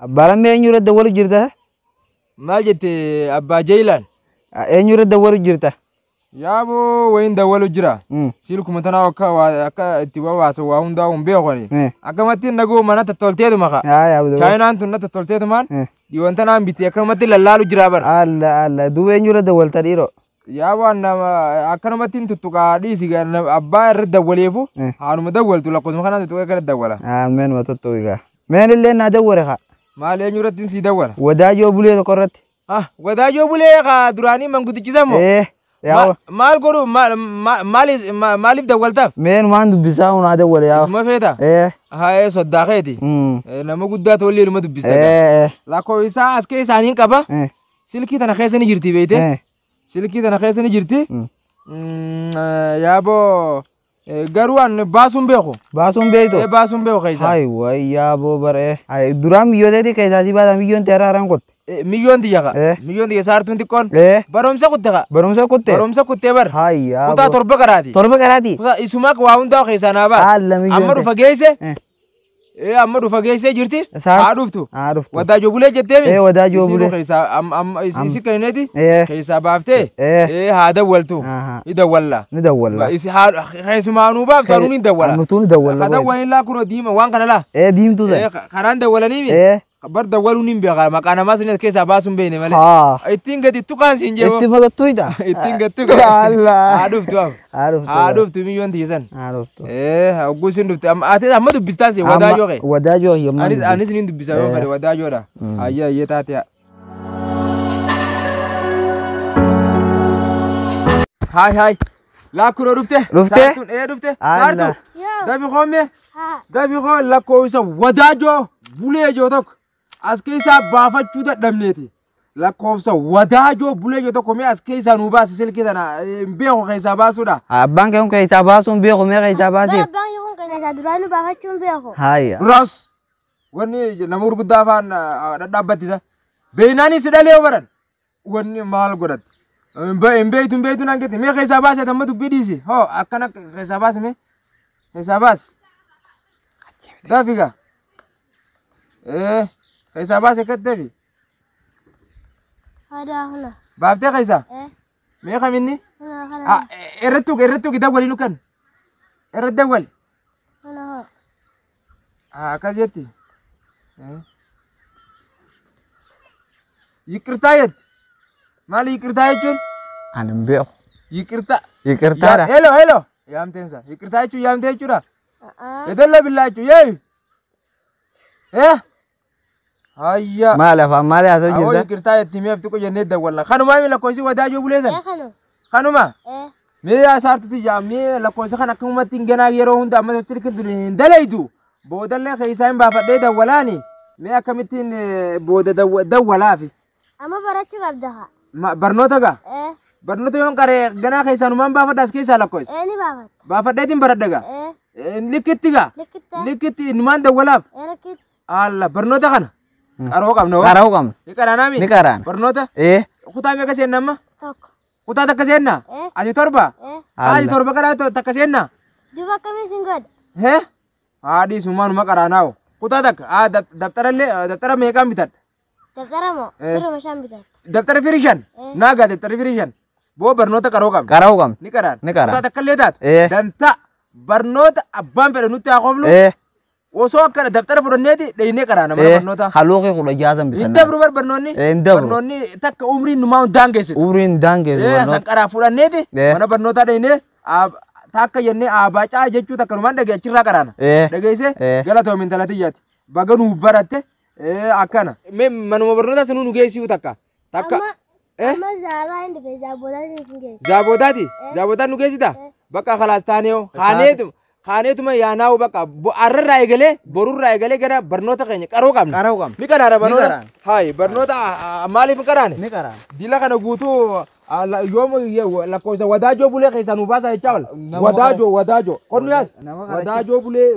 Abbaa lammii eenyu irra dawwalu jirta? Maal jette abbaa Jeeyilaan? Eenyu irra dawwalu jirta? Yaaboo wayin dawwalu jira. Silkuma tanaa akka akka itti wawaasu waa hundaa hin beeku ani. Akkamatti naguu mana tottolteetuma ka. Chaayinaan tun na tottolteetumaan dhiyoon tanaan bitte akkanumatti lallaalu jira bara. Alla alla duuba eenyu irra dawwalta dhiiroo? Yaaboo nama akkanumatti hin tuttuqaa dhiisi abbaa irra dawwaleefu haanuma dawwaltu lakkoofsuma kanaan tuttuqee akkana dawwala. Meenuma tuttuqaa. Meen illee naa dawware kaa. Maal eenyu irratti sii dawwala? Wadaajoo bulee tokko irratti. Wadaajoo bulee kaa duraanii manguddichisa moo? Maal godhu maaliif dawwaltaaf? Meen waan dubbisaa hunaa dawwale yaa. Isuma feeta? Haa soddaa keeti. Nama guddaa tollee ilma dubbista. Lakkoofsa as keessaa niin qaba. Silkii tana keessa ni jirti beekte. Silkii tana keessa ni jirti. Yaaboo garuu an baasuun beeku. Baasuun beektu? Baasuun beeku keessaa. Hayi wayi yaaboo baree. Duraan biyyoota keessaa si baasa biyyoon teeraa haraan kotte. Miyyoon tiyya ka. Miyyoon tiyya saartuun xiqqoon. Barumsa kutte ka. Barumsa kutte. Barumsa kuttee bar. Hayi yaaboo. Kutaa 7 qaraati. 7 qaraati. Kutaa isumaa waa hundaa keessaa naa baasa. Alla miyyoon. Amma dhufa geesse. Amma dhufa geessee jirti. Haa dhuftu. Haa dhuftu. Wadaajoo bulee jetteemi. Wadaajoo bulee. Keessaa amma isi kenneeti. Keessaa baaftee. Haa dawwaltu. Ni dawwalla. Ni dawwalla. Isi haa keessumaanuu baaftu anuu ni dawwala. Nutuu ni dawwalla. Haa dawwalillaa kunoo diima waan kana laa. Diimtuu sana. Karaan dawwalaniimi. Bar dawwaluu hin beekaa maqaa namaa sin keessaa baasuun beekne malee. Ittiin gadi tuqaan siin jeemoo. Itti magattuudha. Ittiin gadi tuqaan. Haa dhuftu amma. Haa dhuftu. Haa dhuftu miyyoon tiyyisan. Haa dhuftu. Hogguu sin dhuftu ati amma dubbistaan si wadaajoo kee. Wadaajoo yemmuu. Anis niin dubbisa yoo fedhe wadaajoodha. Ayyee ayyee taate. Haay haay. Laakkunoo dhufte. Dhufte. Saartuun dhufte. Saartuu. Dafi koommee. Dafi koo lakkoofsa wadaajoo bulee joo tokko. As keessaa baafachuu dadhabneeti. Lakkoofsa wadaajoo bulee joo tokko mee as keessaa nuu baasi silkii tana hin beeku keessaa baasuudha. Abbaan kee kun keessaa baasuun beeku mee keessaa baasiif? Abbaan kee kun keessaa duraanuu baafachuu hin beeku. Haaya. Duraas wanni nama gurguddaa afaan dhadhaabbattisa. Beeynaanis si dhalee baran wanni maal godhatte. Hin beektu hin beektu naan jette mee keessaa baasi ati amma dubbii dhiisi. Hoo akkana keessaa baasi mee keessaa baasi. Dafi gaa. Keessaa baasi akkatti dafi. Hadaa huna. Baaftee keessaa? Mee kaminni? Irratti tuqi irratti tuqi dawwali nu kennu. Irratti dawwali. Akkas jetti. Yiqirtaa jetti. Maali yiqirtaa jechuun? Ani hin beeku. Yiqirtaa. Yiqirtaadha. Hello hello. Yaamteensa. Yiqirtaa jechuun yaamtee jechuudha. Edolla billaa jechuun yeeyu. Hayya. Maal afaan maali haasa'u Awoo jirta? yiqirtaa jetti mi'aaf xiqqoo jennee dawwalla. Kanumaa mi lakkoofsi wadaajoo bulee sana? Kanuma? Mee yaa saartuti yaa mee lakkoofsa kan akkamumatti hin ganaa yeroo hunda amma silkiin tun hin dalaytu. Boodallee keessaa hin baafadhee dawwalaani. Mee akkamittiin booda dawwalaafi? Amma barachuu qabda haa. Barnoota gaa? Barnoota yoon qaree ganaa keessaa numaan baafadha as keessaa lakkoofsa? Ni baafatta. Baafadheetiin baradha gaa? Likkitti gaa? Likkitti numaan dawwalaaf? Likkitti. Alla barnoota kana? Qaroo qabna hoo? Qaroo qabna. Ni qaraanaami? Ni qaraana. Barnoota? Kutaa meeqa seenna amma? 1. Kutaa takka seenna? Ati 7? Ati 7 karaa takka seenna? Duuba akkamii siin godha? Haadhi sumaanuma qaraanaawo. Kutaa takka dabtarallee dabtara meeqaan bitadha? Dabtara moo? Firuma 5 bitadha. Dabtara firii 5? Naagaa dabtara firii 5. Boo barnoota qaroo qabna. Qaroo qabna. Ni qaraana. Ni qaraana. Kutaa takkallee taatu. Dantaa barnoota abbaan fedhe nutti haa qoflu. Osoo akkana dabtara fudhanneeti dhaynee qaraana mana barnootaa. Halluu kee 16 bitanna. Hin dabru bar barnoonni. Hin dabru. Barnoonni takka umriin numaa hin daangeessitu. Umriin hin daangeessitu barnoota. San qaraa fudhanneeti mana barnootaa dhaynee takka jennee abaacaa jechuu takka numaan dhagee achirraa qaraana. Dhageessee galatoomi intala tiyyaati. Baga nuuf baratte akkana. Mee manuma barnootaa sanuu nu geessisu takka. Takka. Amma zaabaa hin dhufe zaabootaati nu geessi. Zaabootaati? Zaabootaan nu geessita? Bakka khalaas taanee hoo. Kaaneetuma yaanaa'u bakka arrarraa eegalee borurraa eegalee gara barnoota keenya qaroo qabna. Qaroo qabna. Ni qaraana barnoota. Ni qaraana. Hayi barnoota maaliif hin qaraane? Ni qaraana. Dila kana guutuu yoom lakkoofsa wadaajoo bulee keessaa nu baasaa jechaa oola. Wadaajoo wadaajoo. Qonni yaas. Wadaajoo bulee.